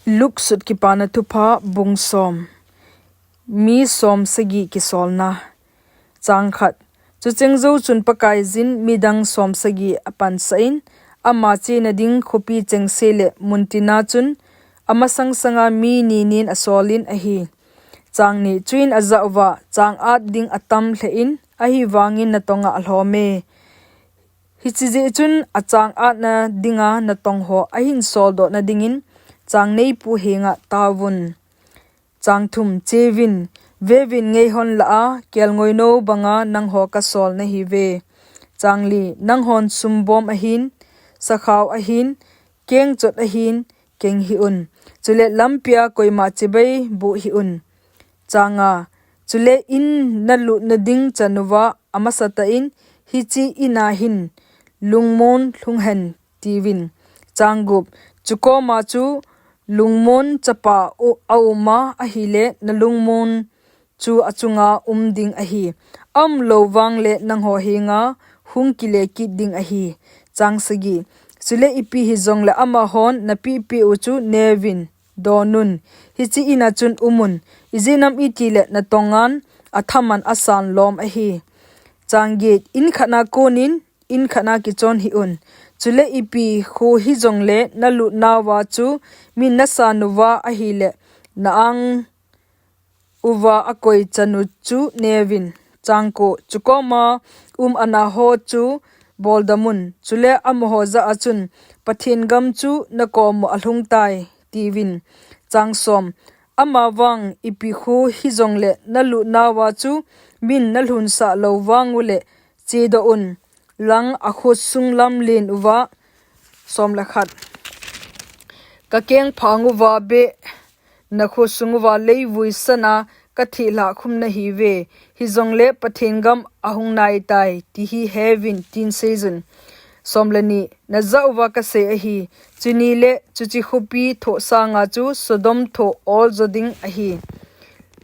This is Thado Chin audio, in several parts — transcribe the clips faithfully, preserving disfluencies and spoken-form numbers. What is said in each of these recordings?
Luke sut Kipana Thupha bung som. Mi som sagi kisolna. Chang khat. Chucheng jou chun Pakaiyin midang som sagi apansah in, ama chena ding khopi chengse le muntina chun amasang sanga mi ni nin asolin ahi. Chang ni. Chuin ajah uva, chang at ding atam lheh in, ahivangin natonga alhom e. Hiche jeh chun achang atna dinga natong ho ahin soldoh na dingin chang neipu henga taovun. Chang thum. Cheuvin, veuvin, ngeihon lah a kelngoinou banga nangho kasol nahiuve. Chang li. Nanghon sumbom ahin, sakhao ahin, kengchot ahin, keng hih un. Chule lampia koima chibai boh hih un. Chang nga. Chule in nalut nading chanuva amasatah in, hiche ina hin lungmon lhung hen, tiuvin. Chang gup. Chukoma chu lungmon chapa u-, auma ahile nalungmon chu achunga um ding ahi. Aumlou vangle nangho henga hung kile kit ding ahi. Chang sagi. Chule ipi hijongle amahon napehpeh u chu neuvin, donun, hiche ina chun umun, ijeh inem itile natongan athaman asan lom ahi. Chang get. In khatna konin in khatna kichon hih un. Chule ipi kho hijongle nalut nauva chu min nasan uva ahile na-ang uva akoi chanu chu neuvin. Chang ko. Chukoma um anaho chu boldamun. Chule amaho jah a chun, Pathen gam chu nakom u alhung tai, tiuvin. Chang som. Amavang ipi kho hijongle nalut nauva chu min nalhunsah lou vang ule chedoh un. Lang akhosung lam len uva. Som le khat. Kakeng phang uva beh nakhosung uva leivui sana kathilhah khum nahiuve. Hijongle Pathen gam ahung naitai, ti hi heuvin, tin seijun. Som le ni. Najah uva kasei ahi. Chuni le chuche khopi thoh sanga chu Sodom thoh oljo ding ahi.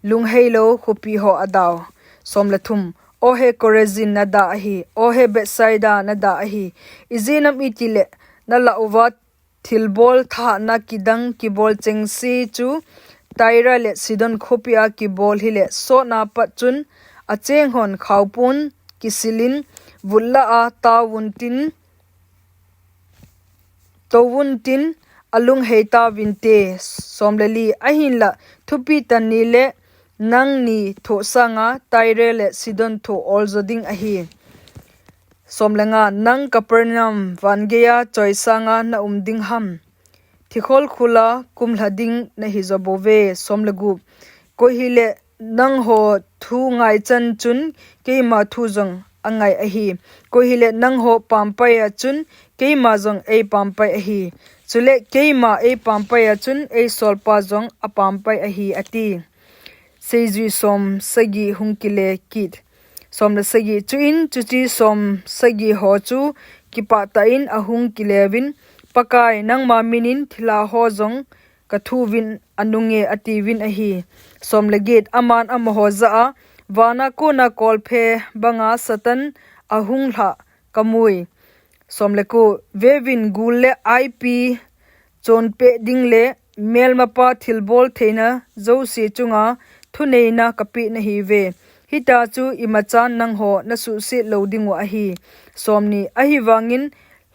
Lungheilou khopi ho adau. Som le thum. Ohe Korazin nadah ahi. Ohe Bethsaida nadah ahi. Ijeh inem itile nalah uva thilbol thahatna kidang kibol chengse chu Tyre le Sidon khopia kibol hile sotna pat chun achenghon khaopun kisilin vutlah a taovun tin, touvun tin alunghei tauvinte. Som le li. Ahinlah thupi tah ni le nangni thoh sanga Tyre le Sidon thoh oljo ding ahi. Som le nga. Nang Capernaum, vangeiya choi sanga naum ding ham? Thikhol khula kumlha ding nahi jobouve. Som le gup. Koi hile nangho thu ngaichan chun keima thu jong angai ahi. Koi hile nangho pampaiya chun keima jong eipampai ahi. Chule keima eipampaiya chun eisolpa jong apampai ahi, ati. Seijui som sagi hung kile kit. Som le sagi. Chuin chuche som sagi ho chu kipah tah in ahung kileuvin, Pakai, nangma minin thilha ho jong kathuvin anunge, atiuvin ahi. Som le get. Aman amaho jah a, vana kona kolphe banga Satan ahung lhah kamui. Som le ko. Veuvin, gul le aipi chonpeh ding le melmapa thilbol theina jouse chunga thuneina kapeh nahiuve. Hitia chu imachan nangho nasuhset lou dingu ahi. Som ni. Ahivangin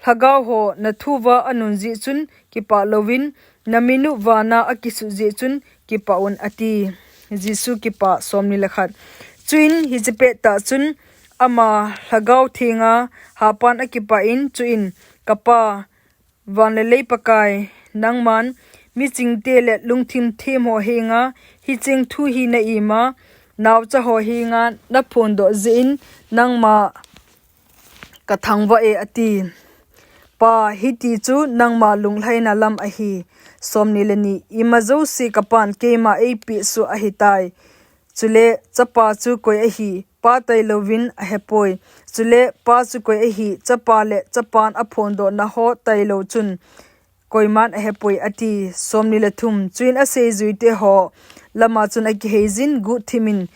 lhagao ho nathuva anun jeh chun kipah louvin, naminu vana akisut jeh chun kipah un, ati. Jesu kipah. Som ni le khat. Chuin hiche pettah chun ama lhagao thenga hapan akipah in, chuin, Kapa, van le lei Pakai, nangman michingte le lungthim them ho henga hicheng thu hi na-ima, naocha ho henga naphondoh jeh in nangma kathangvah e, ati. Pa, hiti chu nangma lunglhaina lam ahi. Som ni le ni. Ima jouse kapan keima eipeh soh ahitai. Chule chapa chu koi ahi, pa tailouvin ahepoi. Chule pa chu koi ahi, chapa le chapan aphondohna ho tailou chun koiman ahepoi, ati. Som ni le thum. Chuin aseijuite ho lama chun akiheijin, guhthim in,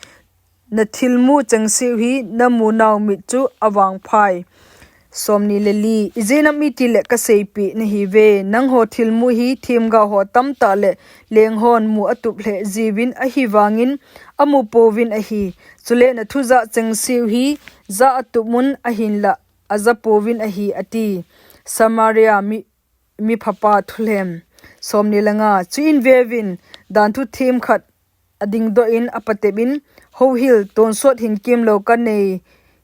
nathilmu chengseu hi namunau mit chu avangphai. Somni le li, ijeh inem itile kaseipeh nahiuve, nangho thilmu hi themgao ho tamtah le lenghon mu atup lheh jiuvin, ahivangin amu pouvin ahi. Chule nathujah chengseu hi jah atup un ahinlah aja pouvin ahi, ati. Samaria mi, miphapa thulem. Somni le nga, chuin veuvin, danthu them khat adingdoh in apatep in, Houhil, tonsot hinkemlou kanei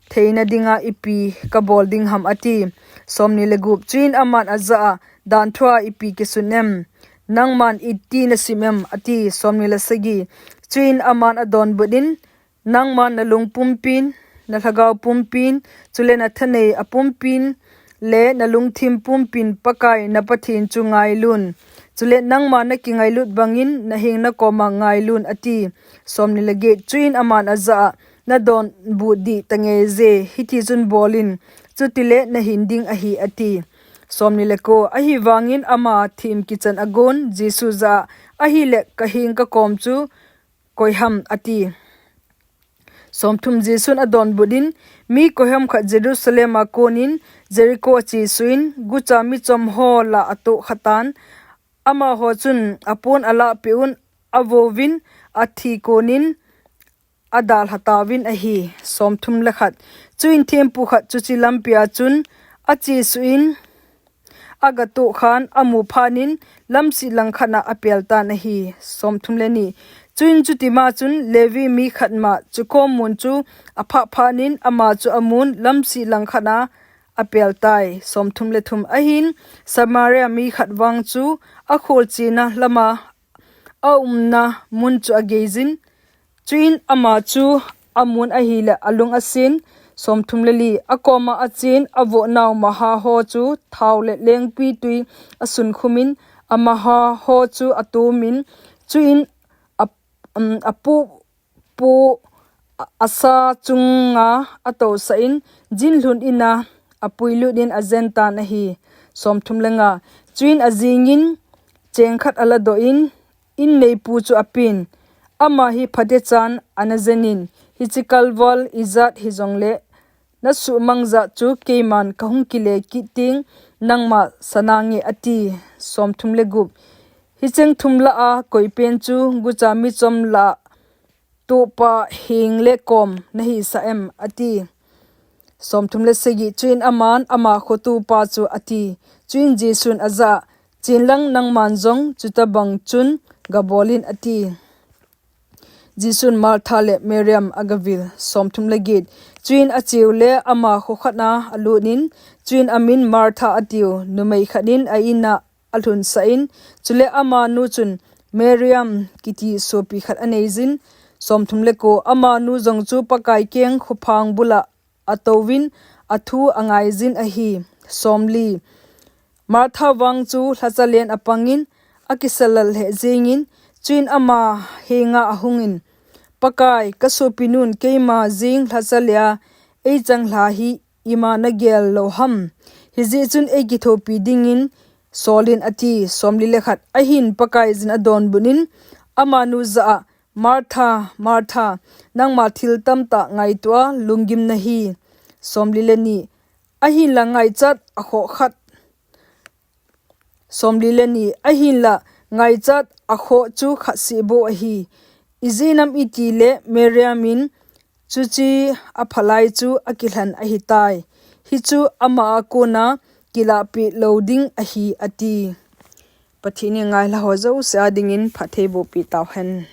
theina dinga ipi kabol ding ham, ati. Somni le gup, chuin aman ajah a, danthua ipi kisun em? Nangman iti nasim em? Ati. Somni le sagi, chuin aman adonbut in, nangman nalung pumpin, nalhagao pumpin, chule nathanei apumpin, le nalungthim pumpin Pakai na Pathen chu ngailun. Chule nangma nakingailut bangin naheng nakoma ngailun, ati. Somni le get, chuin aman ajah a, nadonbut dih tangeije, hitichun bolin, chutile nahin ding ahi, ati. Somni le ko, ahivangin ama thim kichan agon, Jesu jah a, ahile kaheng kakom chu koiham, ati. Somthum, Jesun adonbut in, mi koiham khat Jerusalem a konin Jericho achesuh in, gucha michom ho lah atoh khatan, amaho chun apon alahpeh un, avouvin, athi konin adalha tauvin ahi. Somthum le khat, chuin thempu khat chuche lampia chun achesuh in, agatoh khan amu phatnin lamsih langkhat a apeltan ahi. Somthum le ni, chuin chutima chun Levi mi khat ma chukom mun chu aphah phatnin ama chu amun lamsih langkhat a apeltai. Somthum le thum, ahin Samaria mi khat vang chu akholchena lama aumna mun chu ageijin, chuin ama chu amun ahile alung asen. Somthum le li, akoma achen avohnau maha ho chu thao le lengpitwi asunkhumin, amaha ho chu atomin, chuin a, um, apu, pu, a, asa chunga atousah in, jinlhun ina apuilut in ajentan ahi. Somthum le nga, chuin ajingin cheng khat aladoh in, inneipu chu apen, ama hi phatechan anajenin, hiche kalval ijat hijongle nasuhmang jat chu keiman kahung kile kit teng nangma sanange, ati. Somthum le gup, hicheng thum lah a koipen chu gucha michom lah tohpa heng le kom nahisah em, ati. Somthum le sagi, chuin aman ama khotopa chu ati. Chuin Jesun ajah a, chenlang nangman jong chutobang chun gabolin, ati. Jesun Martha le Mariam agavil. Somthum le get, chuin acheu le ama khokhat a alutin, chuin amin Martha atiu numei khat in a-in a alhunsah in, chule amanu chun Mariam kiti sopi khat aneijin. Somthum le ko, amanu jong chu Pakai keng khophang bula atouvin athu angaijin ahi. Somli, Martha vang chu lhachalen apangin akisalal lheh jengin, chuin ama henga ahungin, Pakai, kasopinun keima jeng lhachalea eichanglha hi ima nagel lou ham? Hijeh chun eikithopi dingin solin, ati. Somli le khat, ahin Pakaiyin adonbut in amanu jah a, Martha, Martha, nangma thil tamtah ngaitoa lunggim nahi. Somli le ni, ahinla ngaichat akhoh khat. Somli le ni, ahinla ngaichat akhoh chu khatseh bou ahi. Ijeh inem itile Mariam in chuche aphalai chu akilhen ahitai. Hichu ama a kona kilahpeh lou ding ahi, ati. Pathen in ngailha ho jouse a dingin phattheiboh peh tauhen.